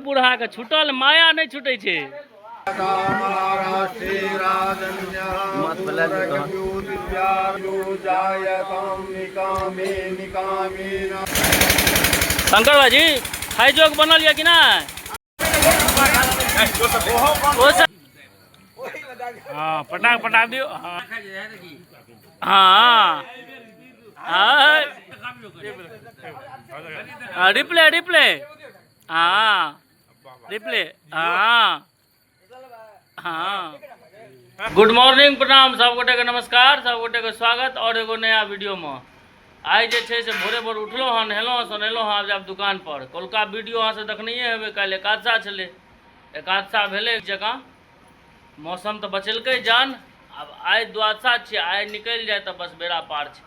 बूढ़ा के छूटल माया नहि छूटै छै। शंकर भाजी खाइ जोग बनल यऽ कि नहि? हाँ, पटाक पटा दियौ। हाँ हाँ हाँ, रिप्ले रिप्ले, हाँ रिप्ले, हाँ हाँ। गुड मॉर्निंग, प्रणाम सब गोटे के, नमस्कार सब गोटे के, स्वागत और एगो नया वीडियो में। आइ जे छै से भोरे भोर उठलहुँ हँ, नहेलहुँ हँ, सोनेलहुँ हँ, आब जायब दुकान पर। कौलका वीडियो अहाँ सब देखनहिए हेबै, काल्हि एकादशा छलै, एकादशा भेलै जकाँ मौसम तऽ बचेलकै जान। आब आइ द्वादशा छियै, आइ निकलि जाय तऽ बस बेड़ा पार छै।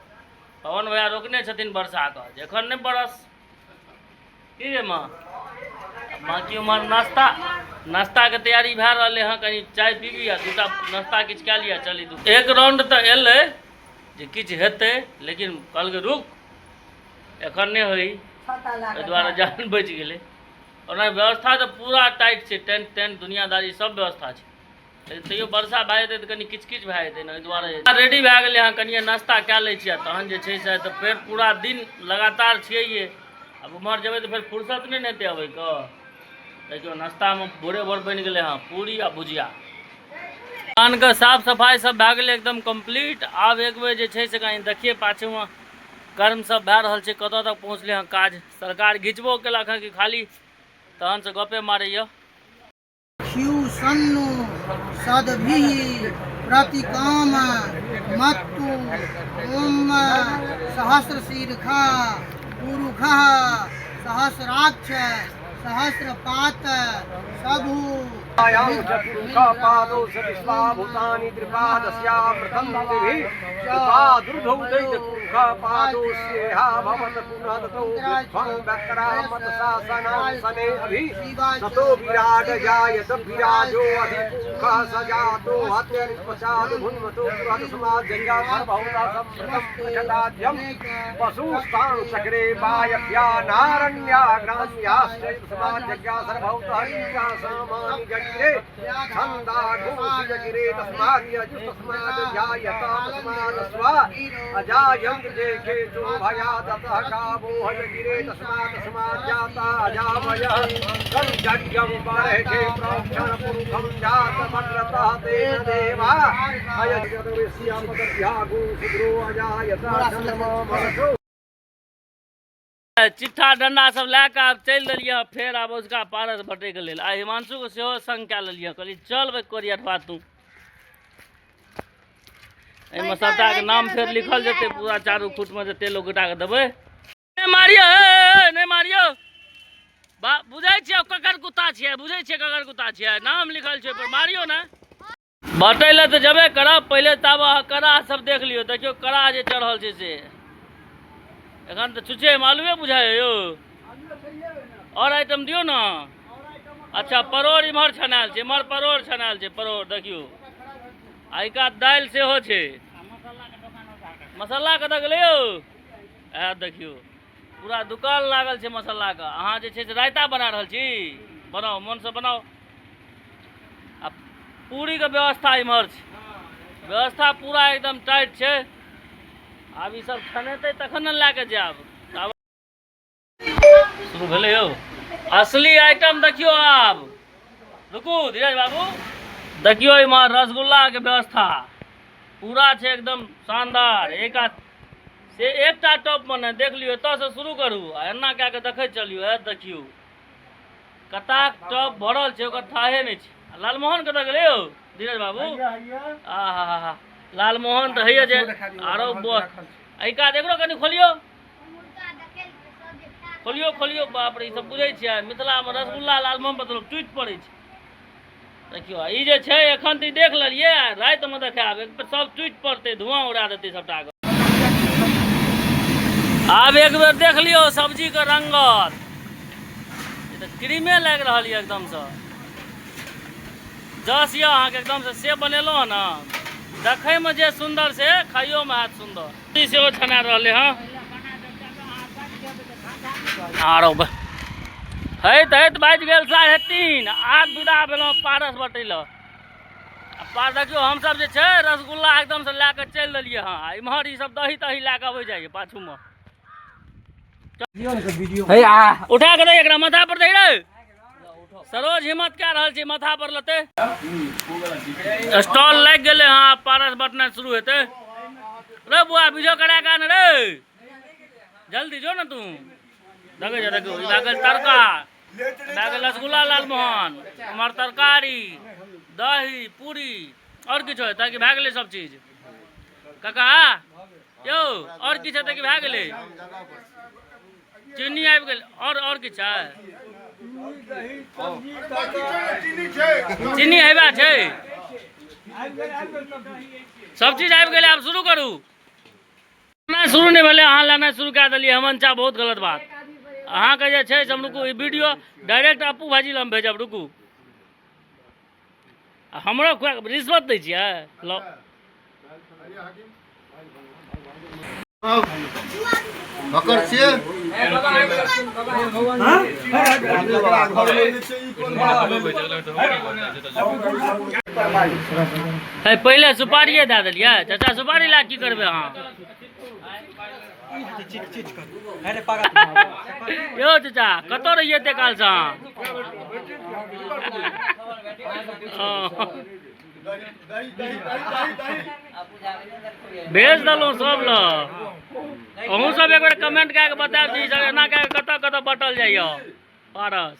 पवन भैया रोकने छथिन वर्षाके जे एखन नहि बरस। की रे माँ? बाँकी उम्हर नाश्ता नाश्ताके तैयारी भए रहलै हँ। कनि चाय पीबी आ दूटा नाश्ता किछु कए लिअ, चली। दू एक राउंड तऽ एलै जे किछु हेतै, लेकिन कहलकै रुक, एखन नहि होइ, एहि दुआरे जान बचि गेलै। ओना व्यवस्था तऽ पूरा टाइट छै, टेंट टेंट दुनियादारी सब व्यवस्था छै, लेकिन तैयो वर्षा भए जेतै तऽ कनि किच किच भए जेतै ने, ओहि दुआरे रेडी भए गेलै हँ। कनिए नाश्ता कए लै छियै, तहन जे छै से तऽ फेर पूरा दिन लगातार छियै। आब उम्हर जेबै तऽ फेर फुर्सत नहि ने हेतै अबैके। देखियौ, नाश्तामे भोरे भोर बनि गेलै हँ पूरी आ भुजिया। दुकानके साफ सफाइ सब भए गेलै एकदम कम्प्लीट। आब एक बेर जे छै से कनि देखियै पाछूमे कर्म सब भए रहल छै, कतऽ तक पहुँचलै हँ काज। सरकार घिचबो केलक हँ कि खाली तहन से गपे मारैया। सन्नु सद्भिः प्रतिकाम मत्तु ओम सहस्रशीर्षा पुरुषः सहस्राक्ष सहस्रपात सभु पादौ स विश्वाभूतानि त्रिपादस्यामृतं दिभिः त्रिपादुर्धौ दैत्यपुरुषपादौ स्येहा भवत पुनः ततौ वृद्धं वक्रामत शासनासने अभि ततो विराट जायत विराजो अधिपुरुषः स जातो हत्यनिपचाद भुन्मतो पुरः समाजज्ञा सर्वभूता संवृतं प्रखटाद्यं पशुस्तां चक्रे वायव्या नारण्या ग्राम्याश्च समाजज्ञा सर्वभूत हरिया सामानि जगिरे छन्दा घोषि जगिरे तस्मात् यजुस्तस्मात् जायत तस्मात् स्व अजायन्त जेखे चो भयात् अतः कामो हजगिरे तस्मात् तस्मात् जाता अजामयः तं यज्ञं बर्हे प्रोक्षण पुरुषं जातमग्रतः तेन देवा अयजदविस्य पदभ्यागु शूद्रो अजायत चन्द्रमा मनसो। चिट्ठा डंडा सब लए कऽ आब चलि देलियै हँ फेर आब ओझुका पारस बटैके लेल। आ हिमांशुके सेहो संग कए लेलियै, कहलियै चल भाइ कोरिया तू। एहिमे सबटाके नाम फेर लिखल जेतै पूरा चारू खूटमे, जते लोक गोटाके देबै। नहि मारियौ, नहि मारियौ बा, बुझै छियै ककर कुत्ता छियै, बुझै छियै ककर कुत्ता छियै, नाम लिखल छै ओहिपर, मारियौ ने। बटै लए तऽ जेबे करब, पहिले तब अहाँ कड़ा सब देख लियौ। देखियौ कड़ा जे चढ़ल छै से एखन तऽ छुच्छे आलुए बुझाइए यौ। आओर आइटम दियौ ने। अच्छा, परोड़ इम्हर छनायल छै, इम्हर परोड़ छनायल छै, परोड़ देखियौ। आ एहि कात दालि सेहो छै। मसाला कतऽ गेलै यौ? आ देखियौ, पूरा दुकान लागल छै मसालाके। अहाँ जे छै से रायता बना रहल छी, बनाउ, मोनसँ बनाउ। आ पूरीके व्यवस्था इम्हर छै, व्यवस्था पूरा एकदम टाइट छै। आब ई सब छनेतै तखन ने लए कऽ जायब। आब शुरू भेलै यौ असली आइटम। देखियौ, आब रुकू धीरज बाबू। देखियौ, इम्हर रसगुल्लाके व्यवस्था पूरा छै एकदम शानदार। एक से एकटा टॉपमे ने देख लियौ, एतऽसँ शुरू करू आ एना कए कऽ देखैत चलियौ। ए देखियौ, कताक टप भरल छै, ओकर थाहे नहि छै। आ लालमोहन कतऽ गेलै यौ धीरज बाबू? आ हा हा हा, लालमोहन तऽ हैया जे आरो एहि कात। एकरो कनि खोलियौ, खोलियौ, खोलियौ। बाप रे, ई सब बुझै छियै, मिथिलामे रसगुल्ला लालमोहन पर तऽ लोक टूटि पड़ै छै। देखियौ, ई जे छै एखन तऽ ई देख लेलियै, रातिमे देखायब, एक बेर सब टूटि पड़तै, धुआं उड़ा देतै सबटा। आब एक बेर देख लियौ सब्जीके रंगत, ई तऽ क्रीमे लागि रहल यऽ एकदमसँ। जस यऽ अहाँके एकदमसँ से बनेलहुँ हँ ने, देखैमे जे सुन्दर से खाइयोमे हैत सुन्दर। ई सेहो छना रहलै हँ। आरो हैत हैत बाजि गेल 3:30। आब विदा भेलहुँ पारस बटै लए। पार देखियौ हमसब जे छै रसगुल्ला एकदमसँ लए कऽ चलि देलियै हँ। इम्हर ई सब दही तही लए कऽ अबै जाइए पाछूमे। उठा कऽ दही एकरा माथा पर दही रे। सरोज हिम्मत कए रहल छै माथा पर लेतै। स्टॉल लागि गेलै हँ, आब पारस बटनाइ शुरू हेतै। रे बुआ बीजो करा कऽ आन रे, जल्दी जो ने तू। देखै छ देखियौ ई भए गेल तड़का, भए गेल रसगुल्ला लालमोहन, उम्हर तरकारी, दही, पूरी, आओर किछु हेतै कि भए गेलै सब चीज? काका यौ आओर किछु हेतै कि भए गेलै? चीनी आबि गेल, आओर किछु छै? चीनी हेबा छै, सब चीज आबि गेलै। आब शुरू करू। नहि शुरू नहि भेलै, अहाँ लेनाइ शुरू कए देलियै। हेमंत चा बहुत गलत बात। अहाँके जे छै से हम रुकू, ई वीडियो डायरेक्ट अपू भाजी लग हम भेजब। रुकू, आ हमरो खुआ रिश्वत दै छियै? लौ पकड़ छियै। है पहिले सुपारिए दए देलियै चाचा। सुपारी लए की करबै अहाँ यौ? चाचा कतऽ रहियै एते कालसँ अहाँ? भेज देलहुँ सब लग। अहूँ सब एक बेर कमेंट कए कऽ बतायब जे ई सब एना कए कऽ कतऽ कतऽ बँटल जाइए पारस।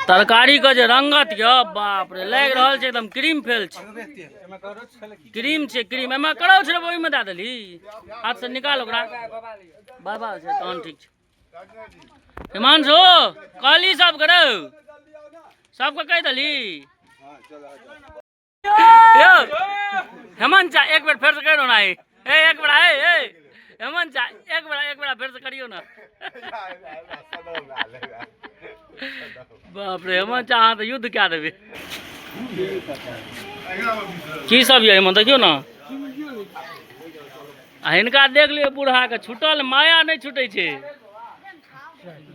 तरकारी के जे रंगत यऽ, बाप रे, लागि रहल छै एकदम क्रीम फेल छै। क्रीम छै, क्रीम। एहिमे करौ छै, ओहिमे दए देलही। हाथ से निकाल ओकरा। बाबा छै तहन ठीक छै। हिमांशु कहली सबके रौ, सबके कहि देलही यौ। हेमंत चा एक बेर फेर से कहियो ना। ए एक बेर, ए हेमंत चा एक बेर, एक बेर फेर से करियो ना। बाप रे हेमंत चा, अहाँ तऽ युद्ध कए देबै। की सब यऽ हेमंत? देखियौ ने, आ हिनका देख लियौ बूढ़ा के, छूटल माया नहि छूटै छै।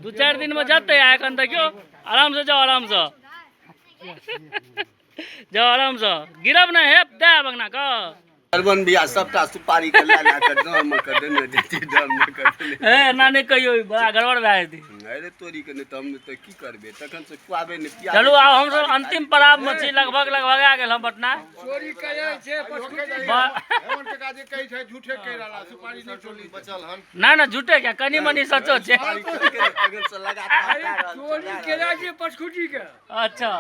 2-4 दिन में जतै। आ एखन देखियौ, आराम से जाओ, आराम से जाओ, आराम से गिरब नहि। हे दे अंगना के अरबन बिया सबटा सुपारी के लए लए के ड्रम में के देने जेतै, ड्रम में के देने। हे एना नहि कहियौ, बड़ा गड़बड़ भए जेतै। अरे तोरी के नहि तऽ हम तऽ की करबै? तखन से खुआबै नहि पियाबै। चलू, आब हमसब अंतिम पड़ाव में छी। लगभग लगभग आ गेल हम पटना। ना ना, झूठे क्या, कनी मनी सचो छै। तखन से लगातार के। अच्छा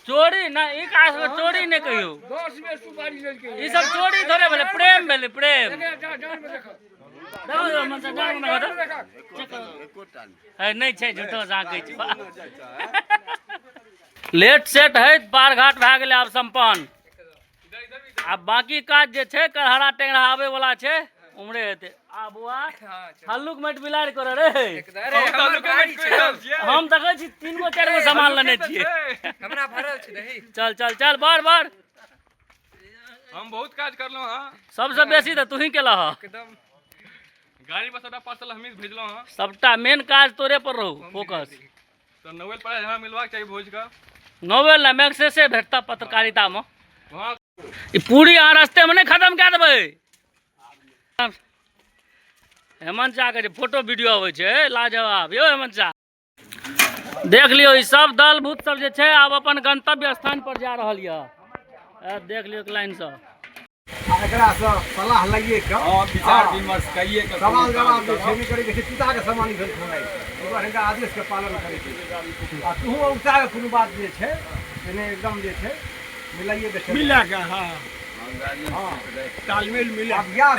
चोरी ना, ई काज के चोरी नहि कहियौ। ई सब चोरी थोड़े भेलै, प्रेम भेलै, प्रेम। नहीं छै, झूठो जहाँ कहै छै। लेट सेट है, पार घाट भए गेलै आब सम्पन्न। आब बाकी काज जे छै करहरा टेंगरा आबै वाला छै, उम्हरे हेतै। आ बुआ हल्लुक माटि बिलाड़ि कर रे। हम देखै छी 3 गो 4 गो सामान लेने छियै। हमरा भरल छै दही। चल चल चल, बढ़ बढ़। हम बहुत काज करलहुँ हँ। सबसे बेसी तऽ तूही केलह हँ। एकदम गाड़ी पर सबटा पार्सल हमही भेजलहुँ हँ। सबटा मेन काज तोरे पर रहू फोकस। तऽ नोबेल प्राइज हमरा मिलबाक चाही भोज का। नोबेल ना, मैक्सेसे भेटता पत्रकारिता में। वहाँ ई पूरी अहाँ रास्ते में नहीं खत्म कए देबै। हेमंत झा के जे फोटो वीडियो अबै छै लाजवाब। यौ हेमंत झा देख लियौ, ई सब दल भूत सब जे छै आब अपन गंतव्य स्थान पर जा रहल यऽ। देख लियौ एक लाइन सँ। एकरा से सलाह लइए के विचार विमर्श कइए के सवाल जवाब जे छै नहि करे के छै। पिता के समान भेल खेनाइ, एहि दुआरे हिनका आदेश के पालन करे के छै। आ तूहू उठा के कोनो बात जे छै से एकदम जे छै मिलाइए के छै। मिला के, हाँ हाँ, तालमेल मिला। आब याद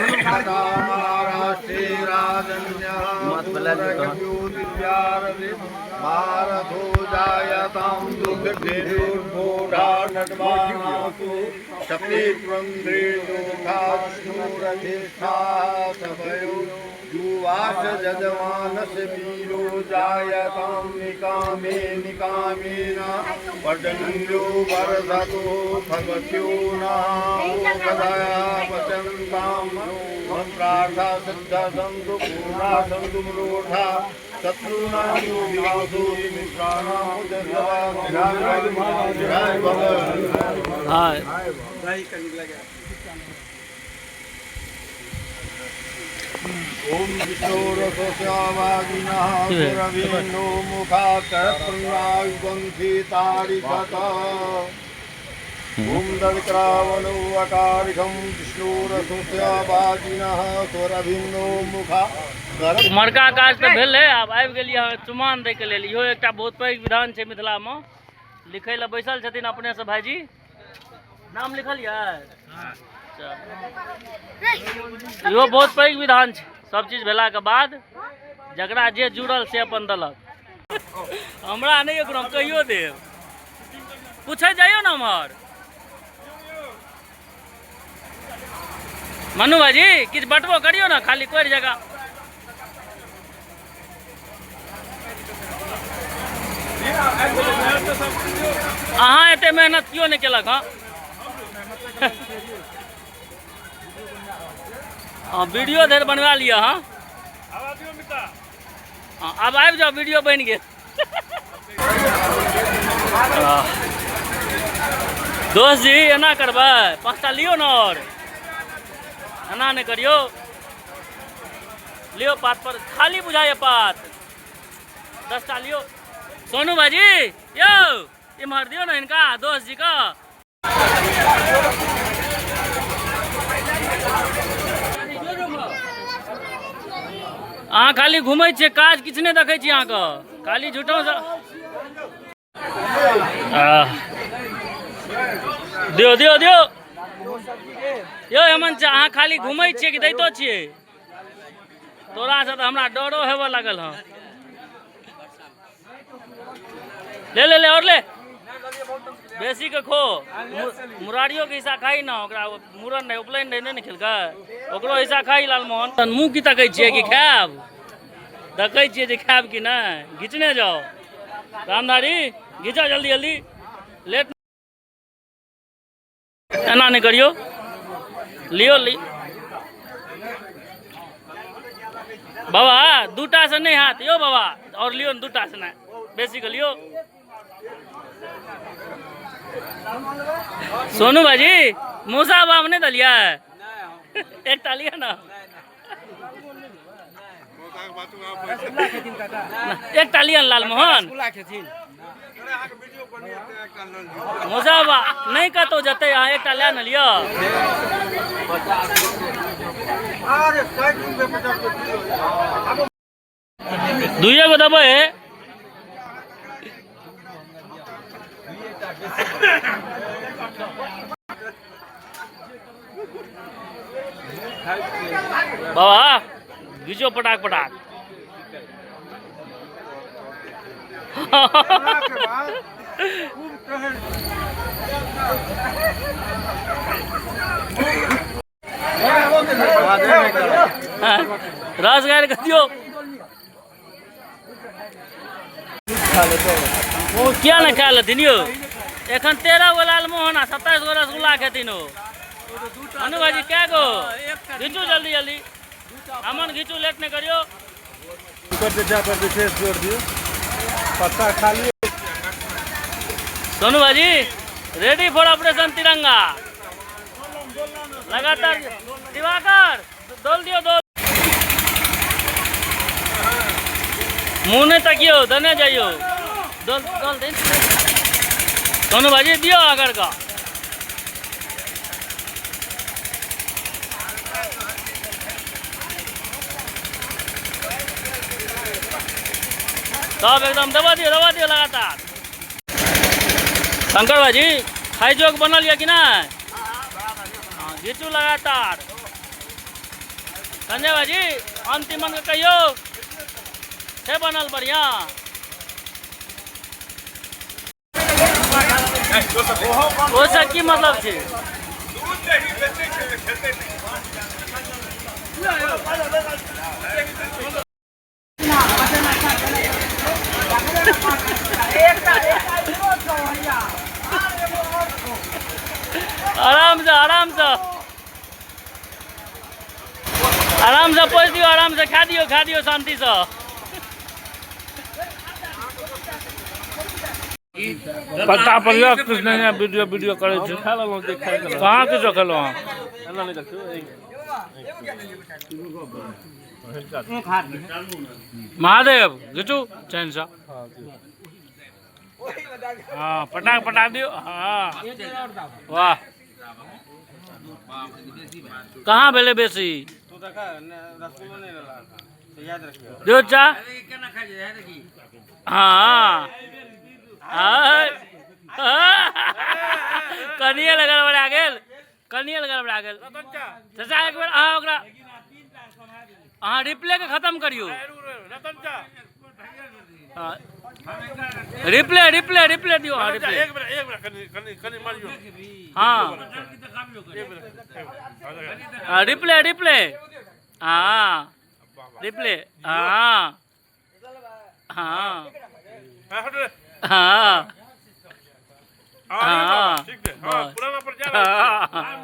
युवास वीरो जायतां निकामे निकामेन पर्जन्यो वर्धतु भगवत्यो नाम पचन्तां प्रार्था सिद्धा सन्तु पूर्णा सन्तु मनोरथा शत्रूणां विनाशो मित्राणां हाँ। ओम विष्णोरसस्यावागिनः सुरवीनो मुखाकरप्रणायुगन्धितारिकत ओम दलक्रावणो अकारिखं विष्णोरसस्यावागिनः सुरभिन्नो मुखा। उमरका काज तऽ भेलै, आब आबि गेलियै अहाँ चुमान दैके लेल। इहो एकटा बहुत पैघ विधान छै मिथिलामे। लिखै लए बैसल छथिन अपनेसँ भाइजी। नाम लिखलियै? इहो बहुत पैघ विधान छै। सब चीज भेलाके बाद जकरा जे जुड़ल से अपन देलक। हमरा नहि एकरो हम कहियो देब। पूछै जाइयो ने हमर मनु भाईजी, किछु बटबो करियौ ने, खाली कोइ जगह। अहाँ एते मेहनत क्यों नहीं केलक? हँ हाँ, वीडियो धरि बनवा लिअ। हाँ आब आबि जाओ, वीडियो बनि गेल। दोस्त जी एना करबै, 5टा लियौ ने, और एना नहि करियौ। लियौ पात पर, खाली बुझाइए पात। 10टा लियौ। सोनू भाईजी यौ इम्हर दियौ ने हिनका दोस्त जी के। अहाँ खाली घुमै छियै, काज किछु नहि देखै छी अहाँके, खाली झूठो। दियौ दियौ दियौ यौ हेमंत, अहाँ खाली घुमै छियै कि दैतो छियै? तोरासँ तऽ हमरा डरो हेबऽ लागल हँ। ले ले ले और ले, बेसी के खो। मुरारियो के हिस्सा खाई ना, ओकरा मुड़न रहै उपनयन रहै नहि ने खेलकै, ओकरो हिस्सा खाई। लालमोहन तहन मुँह की तकै छियै कि खायब? देखै छियै जे खायब कि नहि। घिचने जाओ रामधारी, घिचो जल्दी जल्दी, लेट एना नहि करियौ। लियो ली बाबा, 2टा से नहीं हाथ यो बाबा, और लियो ने 2टा से नहीं, बेसी के लियो। सोनू भाजी मौसा बाब नहीं दलिया? एकटा लिया ना, एकटा लिया लालमोहन। मौसा बा नहीं कतौ जते, अहाँ एकटा लए ने लिअ। दुइए गो देबै। बाबा घिचो पटाक पटाक। रस गारि के दियौ। किया ने खा लेथिन यौ? एखन 13 गो लालमोहन आ 27 गो रसगुल्ला खेथिन ओ। अनु भाईजी कै गो घिचू जल्दी जल्दी, अमन घिचू, लेट नहीं करियो। पर विशेष जोर दियौ, पत्ता खाली। सोनू भाईजी रेडी फॉर ऑपरेशन तिरंगा, लगातार। दिवाकर डोल दियो, डोल। मुँह नहीं तकियो, दने जाइयो, डोल डोल दे। सोनू भाईजी दियो अगर का। सब एकदम दबा दियो, दबा दियो लगातार। शंकर भाईजी खाइ जोग बनल यऽ कि नहीं? हाँ घिचू लगातार। संजय भाईजी अंतिम मन के कहियो से बनल बढ़िया। ओहिसँ की मतलब छै? आराम से आराम से। आराम से पोछि दियौ, आराम से खा दियौ, खा दियौ शांति से। पत्ता पर यऽ किछु नहि वीडियो वीडियो करै छै। कहाँ किछो खेलहुँ अहाँ? महादेव घिचू चैनसँ। हाँ पटाक पटा दियौ। हाँ वाह, कहाँ भेलै बेसी? दियौ चा। हाँ कनिए लगल गड़बड़ा गेल, कनिए लगल गड़बड़ा गेल। चाचा एक बेर अहाँ ओकरा अहाँ रिप्ले के खत्म करियौ। हाँ रिप्ले रिप्ले रिप्ले दियौ। हाँ रिप्ले। एक बेर, एक बेर कनि कनि कनि मारियौ। हाँ हाँ रिप्ले रिप्ले। हाँ रिप्ले। हाँ हाँ हाँ हाँ ठीक छै। हाँ, पुराना पर जा रहल।